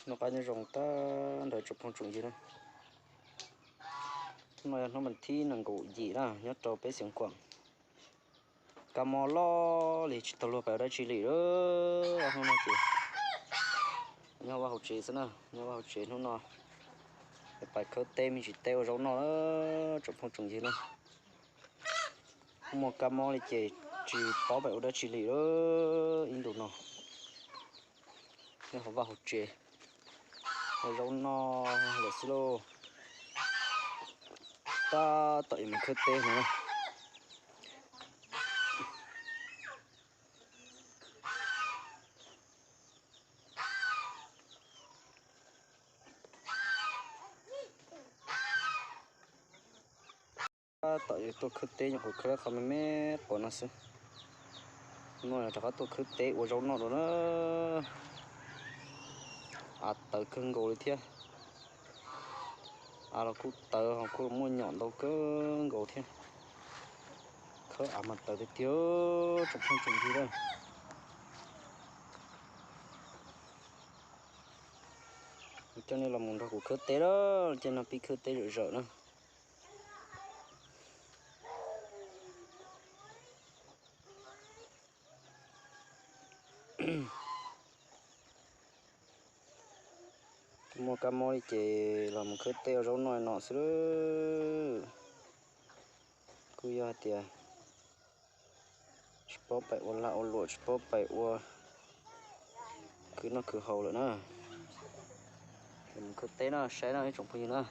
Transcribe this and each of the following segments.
Noj qab nyob zoo tag nrho tsoom phooj tsoom ywg na. Hnub no yog hnub vas thib nees nkaum yim na, nyob rau peb Xeev Khuam. Kab mob loj li tsis tau luag pais ua dab tsi li lawm. Hnub no ces nyob vaj hauv tsev xwb na, nyob vaj hauv tsev hnub no. Pais khawb teb me ntsis teb ua zaub noj na tsoom phooj tsoom ywg na. Muaj kab mob li ces tsis paub pais ua dab tsi li lawm ib ntus no. Nyob hauv vaj hauv tsev ua zaub noj lawm xwb lauj. Tab tom yuav mus khawb teb no na. Tab tom yuav tuaj khawb teb nyuam qhuav khawb qhov me me quas no xwb. Hnub no rov qab tuaj khawb teb ua zaub noj dua na. Av tawv kawg nkaus li thiab. Av los kuj tawv ho kuj muaj nyom ntau kawg nkaus thiab. Khawb av mas tawv tiag tiag tsoom phooj tsoom ywg na. Coj nej los mus nrog kuv khawb teb lawm, ces no pib khawb teb zawm zawm na. Muaj kab mob li ces los mus khawb teb ua zaub noj no xwb. Kuj yog hais tias tsis paub pais ua lag ua luam, tsis paub pais ua khwv noj khwv haus lawm na. Mus khawb teb no saib no ib tsoom phooj ywg na.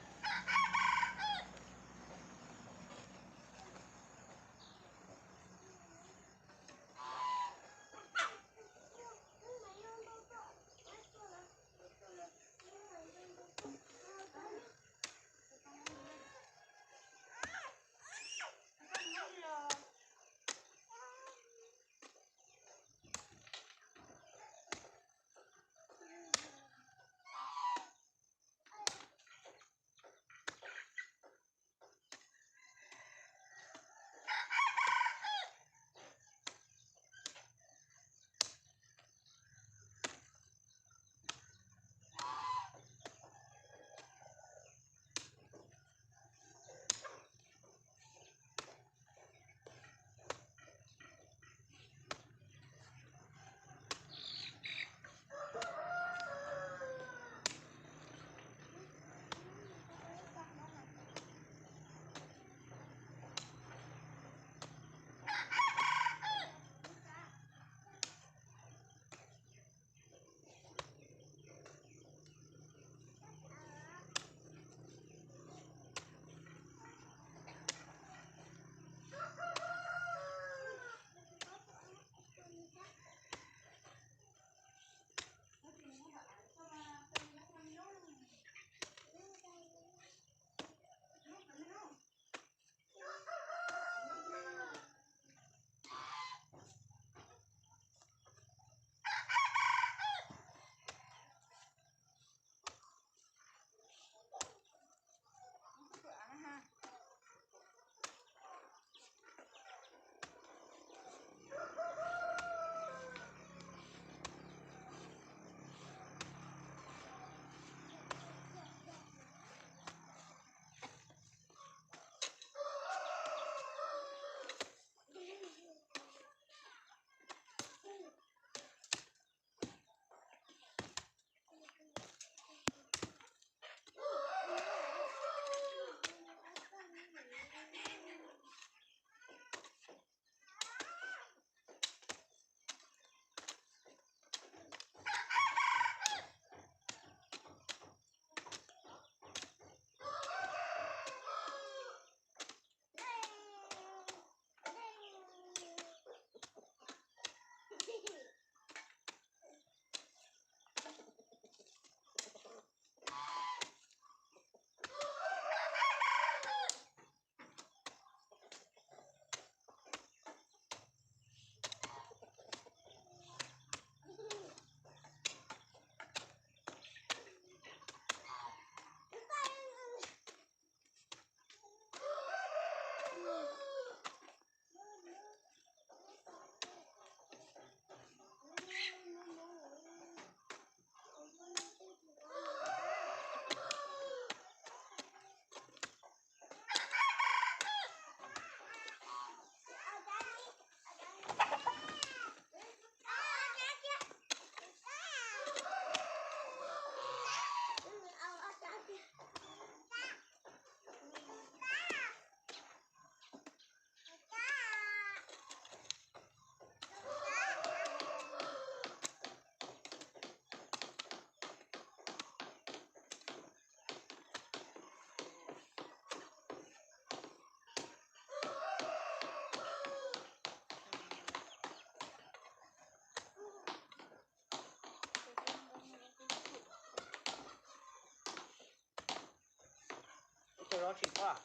Tsis tau.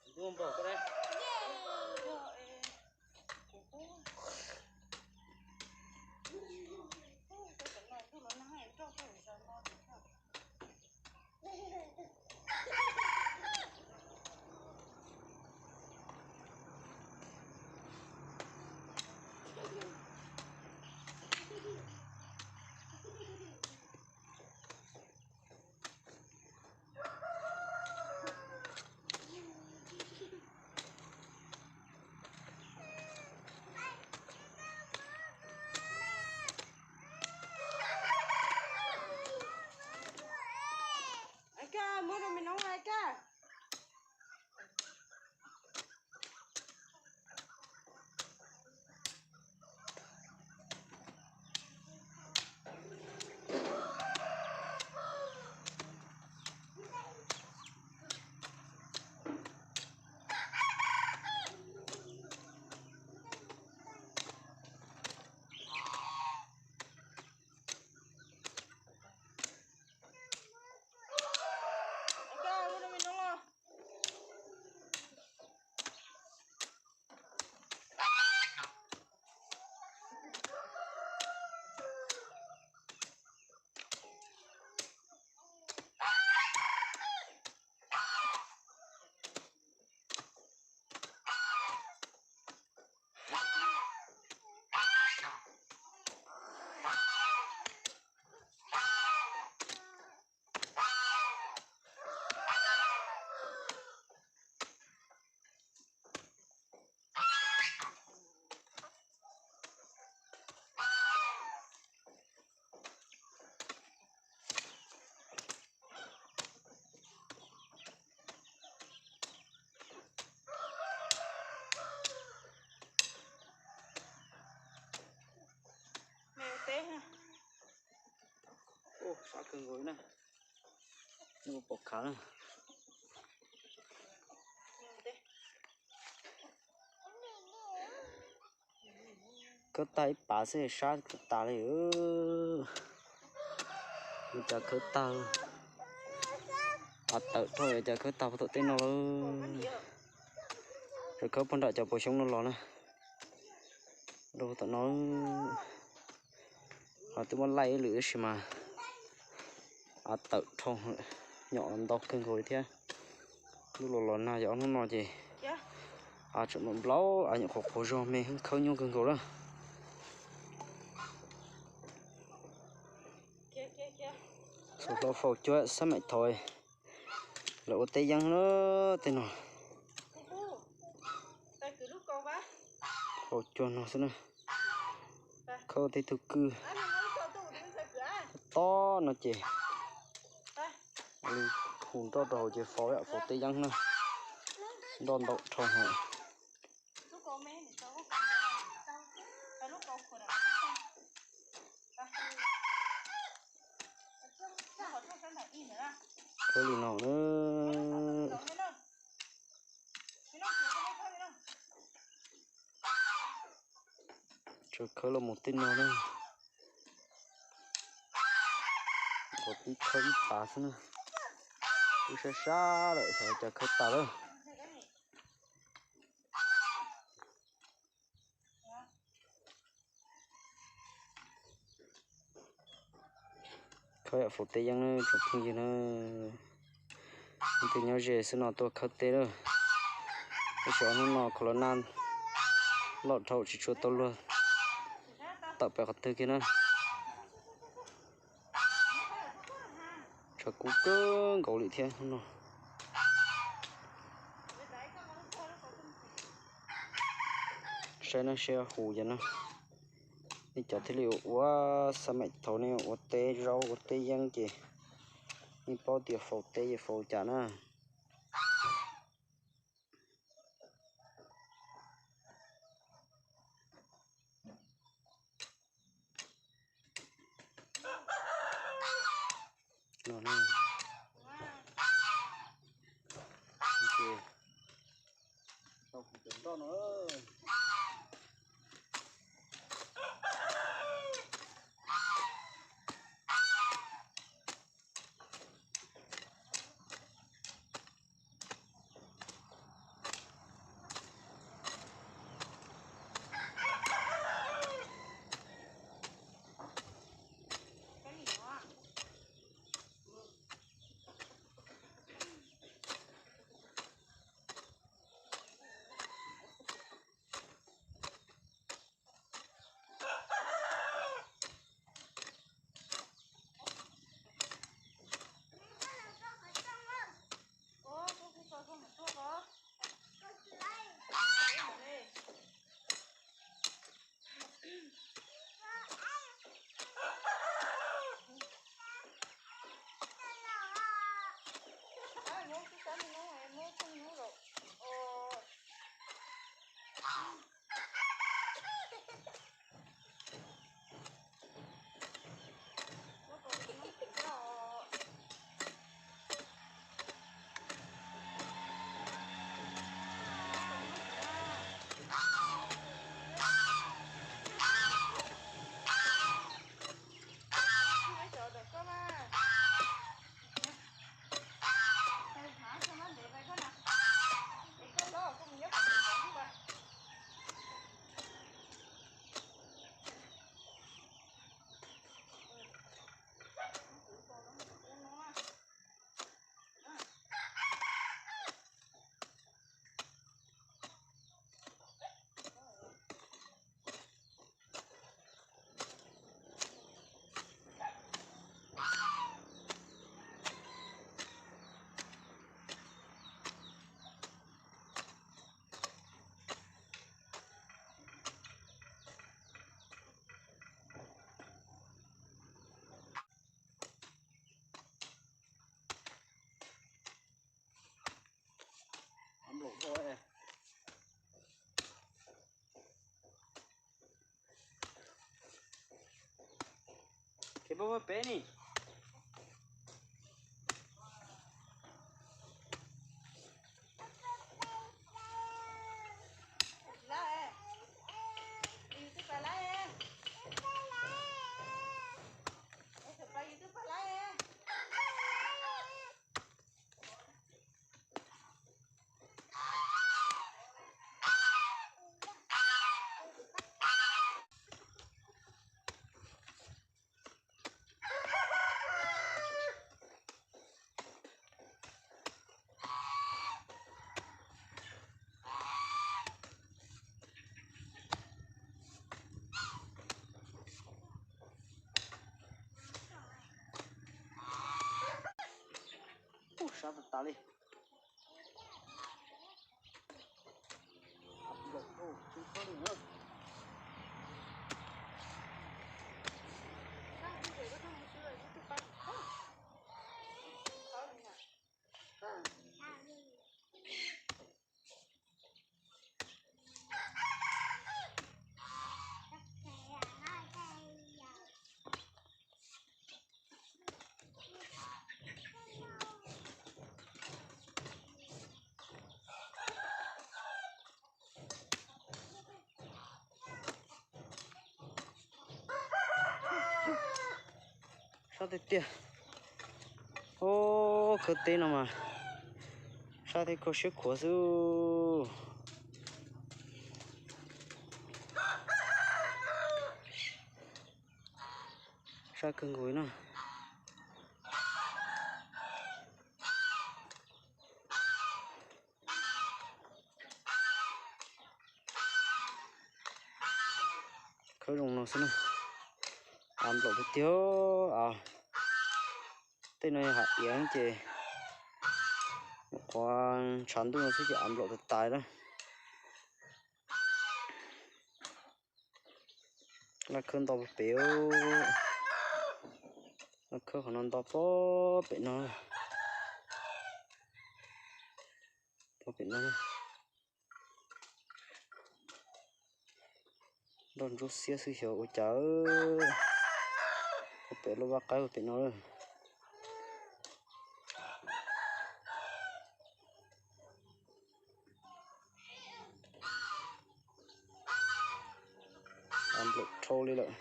Ntuj npaum koj dab. Ai Kaj, muab rau me noob Ai Kaj. Sab kawg nkaus na. Nws pom khav na. Khawb tag ib pas xwb sab tas li. Ua cas khawb tag, av tawm dhau, ua cas khawb tag puag tom tej no lawm. Tseem khawb puag nram cov pob xyoob no los na. Rau tom no, ho twb muab laij ib lwm tab sis mas av tawm dhau, nyom ntau kawg nkaus li thiab. Ntuj los los nag, yog ob hnub no ces av tseem nplaum nplaum, av nyuam qhuav qhuav zog me, khawb nyuaj kawg nkaus lawm. Txhua hlo faus cuag xab maim thaum lawv ua teb yeeb na, tej no. Faus cuag no xwb na. Khawb tej tug kwj tob no ces hu nroj rau hauv ces faus, faus teb yeeb na. Nroj ntau dhau heev. Khawb li no na. Tseem khawb los mus tej no na. Ua tib khawb ib pas xwb na. Twb sab sab lawm, xyov cas khawb tas lawm. Khawb yam faus teb yeeb na tsoom phooj ywg na. Leej twg nyob ze xwb no tuaj khawb teb lawm. Tab sis ob hnub no corona loj dhau tsis tshua tau luag tawm pem qhov twg kiag na. Tshav kub kawg nkaus li thiab hnub no. Saib neeg seb hu yam na. Nej cov thiaj li ua xab maim thaum nej ua teb zaub ua teb yeeb ces nej paub tias faus teb ces faus cas na. No na. Ces tau kuv cov nroj no. Npawg pem ni. Ub, sab tas tas li. Sab tiag tiag. Ub, khawb teb no mas sab thiab kho siab khuav xwb. Sab kawg nkaus no. Khawb zoo no xwb na. Av nplaum tiag tiag av. Tej no yog hav iav ces nyuam qhuav ntshav ntuj no xwb ces av nplaum tas tas lawm. Laj khawb nto pem, laj khawb qhov no nto pem no, pem no. Nroj ntsuab xiab xwb xyov ua cas. Pem lub vaj qaib pem no. Av nplaum dhau li lawm.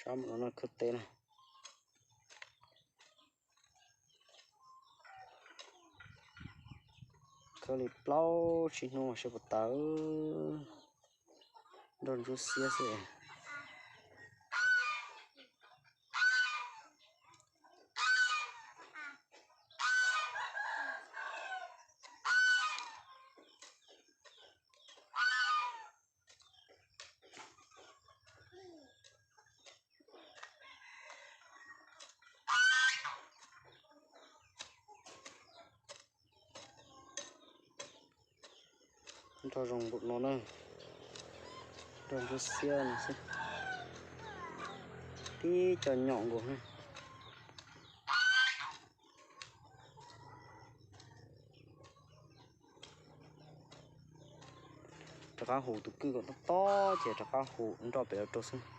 Sab no no khawb teb na. Khawb li plaub tsib hnub mas sawv puas tas. Nroj ntsuab xiab xwb. Nroj zoo npaum no na. Nroj ntsuab xiab no xwb. Tib co nyom nkaus na. Rov qab hu tus kwj kom tob tob ces rov qab hu nroj pem rau xwb.